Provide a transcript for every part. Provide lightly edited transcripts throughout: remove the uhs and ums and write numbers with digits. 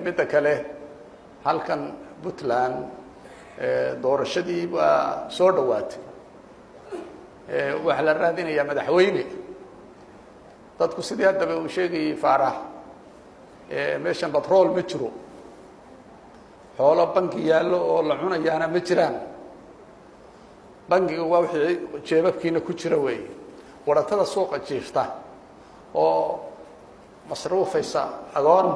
Midda kale, halkan Puntland doorashadii baa soo dhowaatay. Waxaa la raadinayaa madaxweyne. Dadku sidii haddaba uu sheegayey Faarax, meeshan batrool ma jiro, xoolo banki yaallo oo la cunayaana ma jiraan. Bankiga waa wixii jeebabkiina ku jira weeye. Waratada suuqa jiifta oo masruufaysa agoon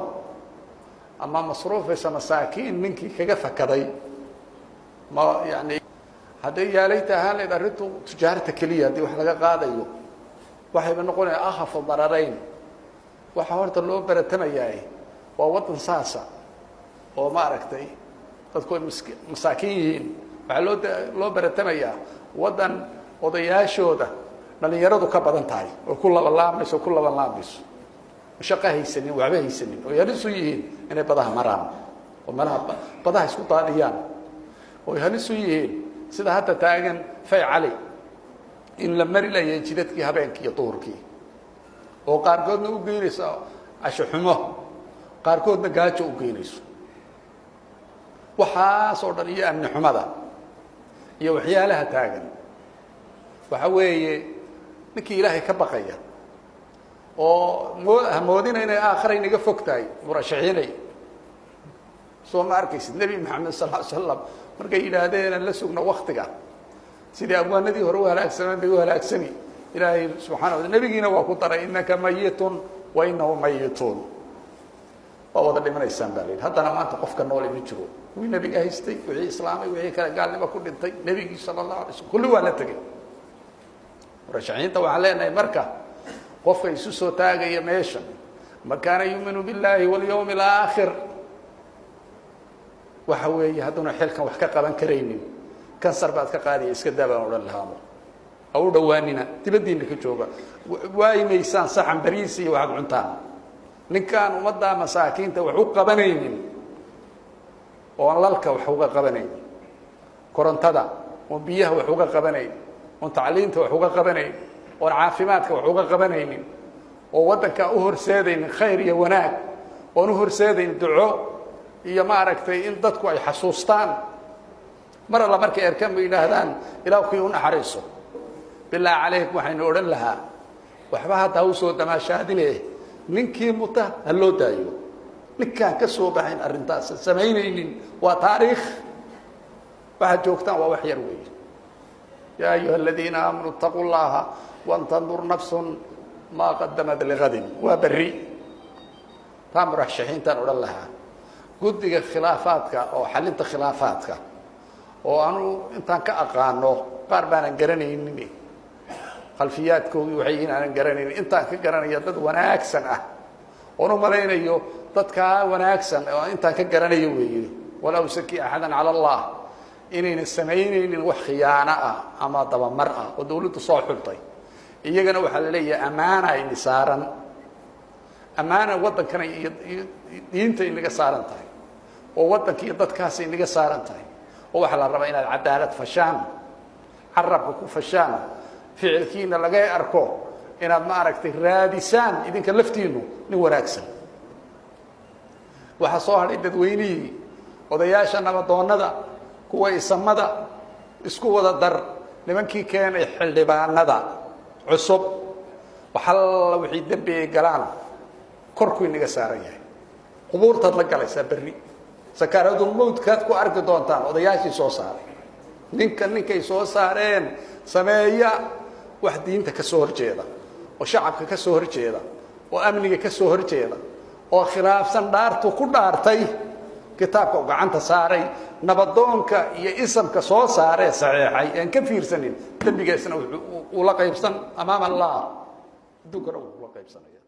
ama masruufaysa masaakiin ninkii kaga fakaday ma yani hadday yaalayta ahaan layd arrintu tujaarta keliya haddii wax laga qaadayo, waxayba noqonaya أخف الضررين. Waxaa horta loo baratamayaa waa waddan saasa oo maaragtay dadku ay masaakiin yihiin. Waxaa loo baratamayaa waddan odayaashooda dhalinyaradu ka badan tahay oo ku labanlaamayso, ku labanlaamayso, shaqo haysanin, waxba haysanin, oo halis u yihiin inay badaha maraan oo meelaha badaha isku daadiyaan, oo halis u yihiin sida hadda taagan Fay Cali in la mari layahay jidadkii habeenkii iyo duhurkii, oo qaarkoodna u geynayso casho xumo, qaarkoodna gaajo u geynayso. Waxaas oo dhan iyo amni xumada iyo waxyaalaha taagan, waxa weeye ninkii Ilaahay ka baqaya oo hamoodina inay aakhara inaga fog tahay. Murashaxiinay, soo ma arkaysid Nebi Maxamed sal ly slam markay yidhaahdeen aan la sugno waktiga, sidii abwaanadii hore u halaagsameen bay u halaagsami. Ilaahay subxana wa nebigiina waa ku daray: إنك ميت وإنهم ميتون. Waa wada dhimanaysaan baa la yidhi. Haddana maanta qofka noole ma jiro. Kuwii nebiga haystay, wixii islaamay, wixii kale gaalnimo ku dhintay, nebigii sala allahu alay slm kulli waa la tegey. Murashaxiinta waxaan leenahay marka, qofka isu soo taagaya meesha, من كان يؤمن بالله واليوم الآخر, waxa weeye hadduuna xilkan wax ka qaban karaynin, kansar baad ka qaadaya, iska daa baan odhan lahaamo. Ha u dhowaanina, dibaddiina ka jooga. Waayi maysaan saxan bariis iyo waxaad cuntaan. Ninkaan ummaddaa masaakiinta wax u qabanaynin, oon lalka wax uga qabanayn, korontada, oon biyaha wax uga qabanayn, oon tacliinta wax uga qabanayn, oon caafimaadka wax uga qabanaynin, oo waddanka u horseedaynin khayr iyo wanaag, oon u horseedayn duco iyo maaragtay in dadku ay xasuustaan, mar alla markay arkaan bay yidhaahdaan "Ilaah kii u naxariiso", bilaa calayk waxaynu odhan lahaa waxba hadda ha usoo damaashaadine, ninkii muta ha loo daayo. Ninkaan ka soo baxayn arrintaas samaynaynin, waa taariikh. Waxaad joogtaan waa wax yar weeye. يا أيها الذين آمنوا اتقوا الله ولتنظر نفس ما قدمت لغد. Waa berri taa murashaxiintaan odhan lahaa. Guddiga khilaafaadka oo xalinta khilaafaadka oo anu intaan ka aqaano, qaar baanan garanaynin, khalfiyaadkoodii waxay yihiin aanan garanaynin, intaan ka garanaya dad wanaagsan ah oon u malaynayo dadkaa wanaagsan oo intaan ka garanayo weeye, ولا أزكي أحدا على الله, inayna samaynaynin wax khiyaano ah ama dabamar ah oo dawladdu soo xultay. Iyagana waxaa la leeyahay ammaana ayni saaran, ammaana waddankana iyo diinta inaga saaran tahay, oo waddanka iyo dadkaas inaga saaran tahay, oo waxaa la rabaa inaad cadaalad fashaan, carabka ku fashaan, ficilkiina laga arko, inaad ma aragtay raadisaan idinka laftiinu nin wanaagsan. Waxaa soo hadhay dadweynihii, odayaasha, nabadoonnada, kuwa isamada, isku wada dar nimankii keenay xildhibaanada cusub. Waxalla wixii dembi ay galaan korkuu inaga saaran yahay. Qubuurtaad la galaysaa, berri sakaaradulmowtkaad ku arki doontaan odayaashii soo saaray. Ninka ninkay soo saareen sameeya wax diinta ka soo horjeeda, oo shacabka ka soo horjeeda, oo amniga ka soo horjeeda, oo khilaafsan dhaartu ku dhaartay, kitaabka u gacanta saaray, nabadoonka iyo isamka soo saaree saxeexay aan ka fiirsanin, dembigaasna uu la qaybsan أمام الله, adduunkana uu kula qaybsanaya.